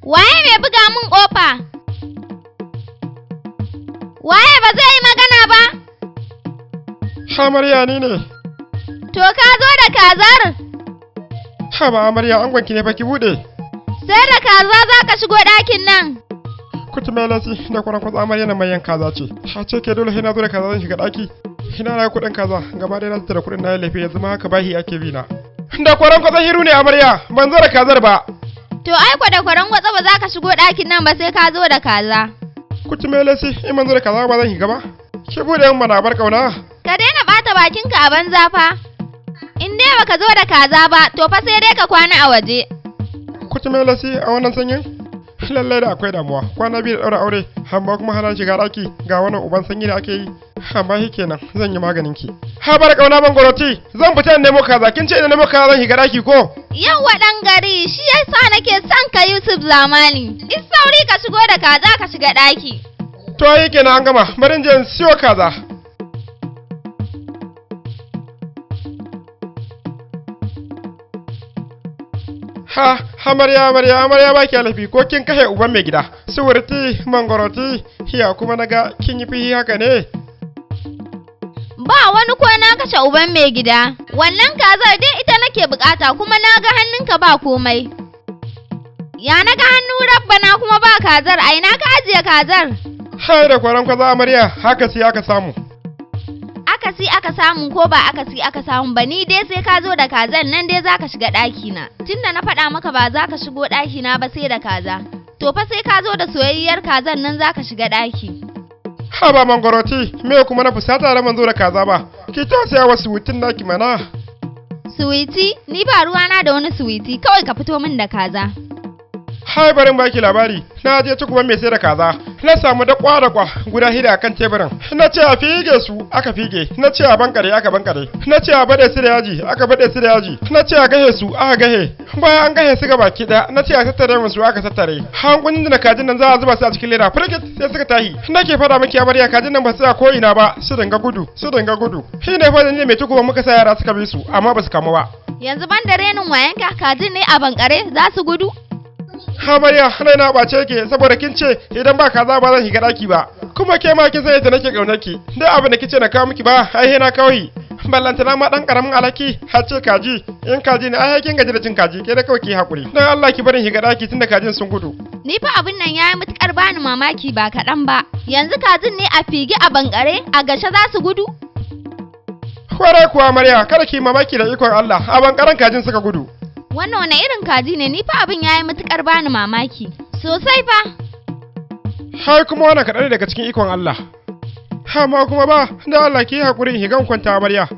Waye mai buga mun kofa? Waye ba zai yi magana ba? Amarya ni ne. To ka zo da kazar? Haba amarya, angonki ne fa, ki bude. Sai da kaza za ka shigo ɗakin nan. Kuti mai lasi da kwaran kwatsa, amarya na mayan kaza ce. Ha ce ke dole sai na zo da kaza zan shiga ɗaki. Ina na kuɗin kaza, gaba ɗaya na tattara kuɗin na yi laifi, yanzu ma haka bahi ake bi na. Da kwaran kwatsa hiru ne amarya, ban zo da kazar ba. To ai kwa da kwaran kwatsa ba za ka shigo ɗakin nan ba sai ka zo da kaza. Kuti mai lasi, in ban zo da kaza ba zan shiga ba. Ki bude min mana, bar kauna. Ka daina ɓata bakinka a banza fa. In dai baka zo da kaza ba, to fa sai dai ka kwana a waje. Kuti mai lasi, a wannan sanyin? Lallai da akwai damuwa. Kwana 2 da ɗaura aure, amma kuma hana shiga ɗaki ga wannan uban sanyi da ake yi. Amma shi kenan, zan yi maganin ki. Ha bar kauna bangoroti, zan fita in nemo kaza. Kin ce ina nemo kaza zan shiga ɗaki ko? Yawwa ɗan gari, shi yasa nake son ka Yusuf Zamani. In sauri ka shigo da kaza ka shiga ɗaki. To yi kenan, an gama, bari in je in siyo kaza. Ha, amarya, amarya, amarya, ba ki alafi ko kin kashe uban mai gida. Suwurti, mangoroti, hiya kuma naga kin yi fihi haka ne. Ba wani ko na kashe uban mai gida. Wannan kazar dai ita nake bukata, kuma na ga hannunka ba komai. Ya na ga hannu rabbana kuma ba kazar, ai na ka ajiye kazar? Hai da kwaran kwaza amarya, haka sai aka samu. Akasi aka samu ko ba akasi aka samu ba, ni dai sai ka zo da kazan nan dai zaka shiga ɗaki na. Tunda na faɗa maka ba za ka shigo ɗaki na ba sai da kaza. To fa sai ka zo da soyayyar kazan nan zaka shiga ɗaki. Haba mangoroti, me kuma na fusata da ban zo da kaza ba? Ki tausaya wa suwitin naki mana. Suwiti, ni ba ruwana da wani suwiti, kawai ka fito min da kaza. Hai, barin baki labari, na je cikuban mai sai da kaza, na samu da kwa da kwa guda 6 a kan teburin. Na ce a fige su, aka fige. Na ce a bankare, aka bankare. Na ce a bade su da yaji, aka bade su da yaji. Na ce a gahe su, aka gahe. Bayan an gahe su ga baki daya, na ce a tattare musu, aka tattare. Hankunin da kajin nan za a zuba su a cikin leda, firgit sai suka tahi. Nake fada miki amarya, kajin nan ba su ko ina ba, su dinga gudu, su dinga gudu. Shi ne fa ne mai cikuban muka sa yara suka bi su, amma ba su kamu ba. Yanzu ban da renin wayanka, kajin ne a bankare za su gudu? Amarya, raina ɓace yake saboda kin ce idan ba kaza ba zan shiga ɗaki ba. Kuma ke ma kin san yadda nake ƙaunar ki. Duk abin da kice na kawo miki ba, ai sai na kawo yi. Ballantana ma ɗan ƙaramin alaki, har ce kaji. In kaji ne, ai kin gaji da cin kaji, ke da kawai ki haƙuri. Dan Allah ki barin shiga ɗaki tunda kajin sun gudu. Ni fa abin nan yayi matukar bani mamaki ba kaɗan ba. Yanzu kajin ne a fige, a bankare, a gashe za su gudu? Kwarai kuwa amarya, kada ki mamaki da ikon Allah, a bankaren kajin suka gudu. Wannan wani irin kaji ne? Ni fa abin yayi matukar bani mamaki. Sosai fa. Har kuma wannan kaɗan daga cikin ikon Allah. Amma kuma ba, da Allah ki haƙuri higan kwanta amarya.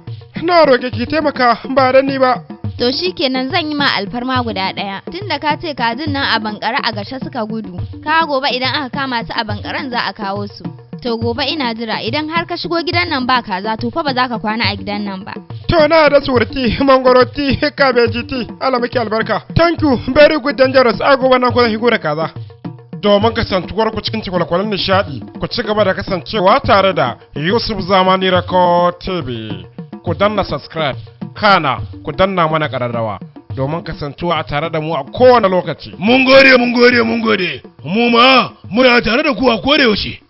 Na roƙe ki taimaka ba dan ni ba. To shikenan, zan yi ma alfarma guda ɗaya. Tunda ka ce kajin nan a bankare a gashe suka gudu. Ka gobe idan aka kama su a bankaren za a kawo su. To gobe ina jira, idan har ka shigo gidan nan ba kaza, to fa ba za ka kwana a gidan nan ba. To na da surti, mangoroti, kabeji ti, Allah miki albarka. Thank you, very good dangerous. A gobe nan ko zan shigo da kaza. Domin kasantuwar ku cikin kwalkwalin nishadi, ku ci gaba da kasancewa tare da Yusuf Zamani Record TV. Ku danna subscribe, kana ku danna mana ƙararrawa domin kasantuwa a tare da mu a kowane lokaci. Mun gode, mun gode, mun gode. Mu ma muna tare da ku a koda yaushe.